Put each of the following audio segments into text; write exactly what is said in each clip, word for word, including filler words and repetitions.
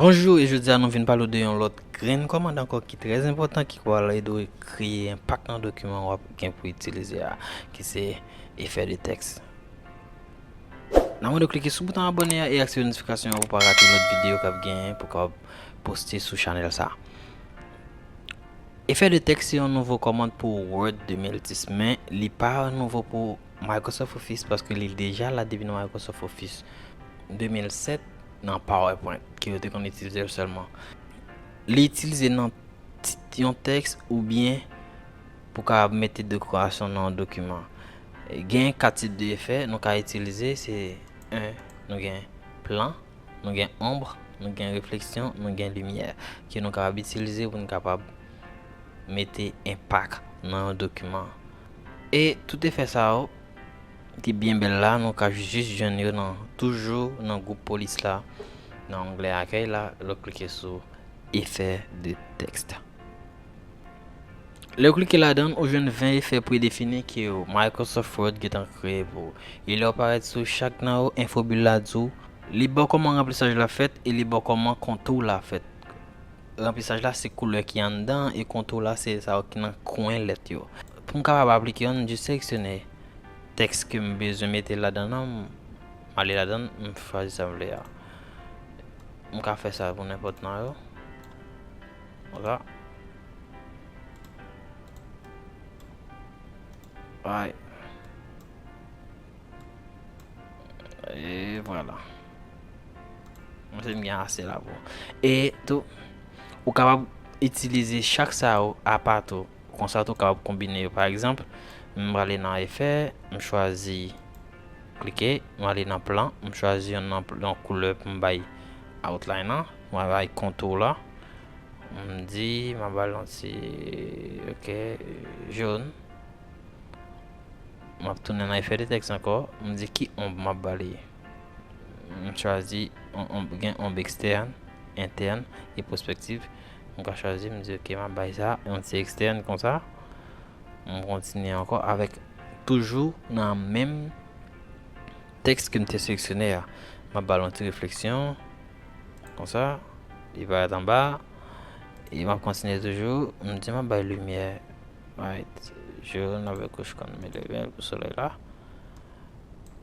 Bonjou, e jodi a nou vin pale w de yon lòt grenn kòmand ankò ki trè enpòtan, ki pral ede w kreye enpak nan dokiman w ap gen pou itilize a, ki se efè de tèks. N a mande w klike sou bouton abòne a e aktive notifikasyon an pou w pa rate lòt videyo k ap genyen pou w kapab poste sou chanèl sa. Efè de tèks se yon nouvo kòmand pou Word de mil dis, men li pa nouvo pou Microsoft Office paske li deja la depi nan Microsoft Office de mil sèt nan PowerPoint ke yo te konn itilize l sèlman. Li itilize nan tit yon tèks oubyen pou kapab mete dekorasyon nan yon dokiman. Gen kat tip de efè nou ka itilize, se en, nou gen plan, nou gen ombre, nou gen refleksyon, nou gen limyè ke nou kapab itilize pou nou kapab mete enpak nan yon dokiman. E tout efè sa yo ki byen bèl la, nou ka jis jwenn yo nan, toujou nan gwoup polis la, nan onglè akèy la, lè w klike sou efè de tèks. Lè w klike ladan l, ou jwenn ven efè predefini ke Microsoft Word gentan kreye pou ou. E lè w parèt sou chak nan yo, enfo bil la di w, li ba w kòman ranplisaj la fèt e li ba w kòman kontou la fèt. Ranplisaj la se koulè ki anndan e kontou la se sa yo ki nan kwen lèt yo. Pou m kapab aplike yo, m jis seleksyone tèks ke m bezwen mete ladan nan, m ale ladan, m chwazi sa m vle a. M ka fè sa pou nenpòt nan yo. Konsa. Ay. E vwala. Mwen se m gen ase la pou. E tou, ou kapab itilize chak sa yo apa tou. Konsa tou, ou kapab konbine yo. Pa egzanp, m prale nan efè, m chwazi klike, m ale nan plan, m chwazi yon, nan yon koulè pou m bay outline lan, m bay kontou la. M di, m ap ba l yon ti, ok, jòn. M ap tounen nan efè de tèks ankò. M di ki onb m ap ba li. M chwazi on, onb, gen onb ekstèn, entèn e pwospektif. M ka chwazi, m di, ok, m ap bay sa yon ti ekstèn konsa. M kontinye ankò avèk, toujou nan menm tèks ke m te seleksyone a. M ap ba l yon ti refleksyon. Konsa, li parèt anba. E m ap kontinye toujou. M di m ap bay limyè. Right. Jòn avèk wouj kòm eleman pou solèy la.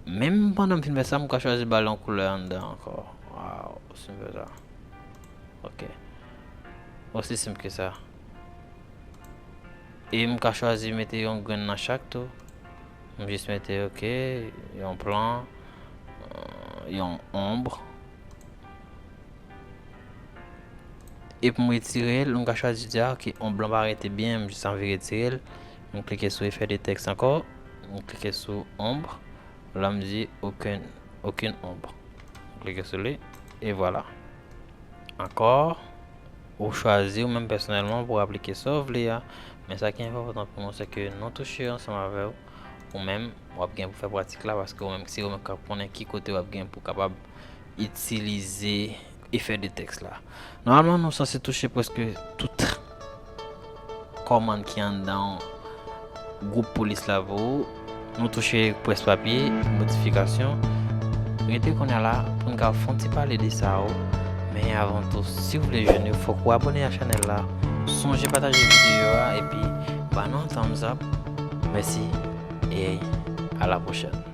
Menm pandan m fin fè sa, m ka chwazi ba l yon koulè anndan ankò. Waw, si m fè sa. Ok. Osi senp ke sa. E m ka chwazi mete yon grenn nan chak tou. M jis mete, ok, yon plan, euh, yon onb. E pou m retire l, m ka chwazi di, ah, ok, onb lan pa rete byen, m jis anvi retire l. M klike sou efè de tèks ankò. M klike sou onb. La, m di, okenn, okenn onb. M klike sou li. E vwala. Ankò, ou chwazi ou menm pèsonèlman pou w aplike sa w vle a. Men sa ki enpòtan pou nou, se ke nou touche ansanm avè w. Ou menm, w ap gen pou fè pratik la, paske ou menm, se ou menm k ap konnen ki kote w ap gen pou kapab itilize efè de tèks la. Nòmalman, nou sanse touche prèske tout kòmann ki anndan gwoup polis la pou ou. Nou touche près papye, modifikasyon. Rete kounye a la pou n ka fè yon ti pale de sa yo. Men avan tou, si w vle jwenn yo, fòk ou abòne a chanèl la. Sonje pataje videyo a, epi ba nou yon thumbs up. Mèsi e a la pwochèn.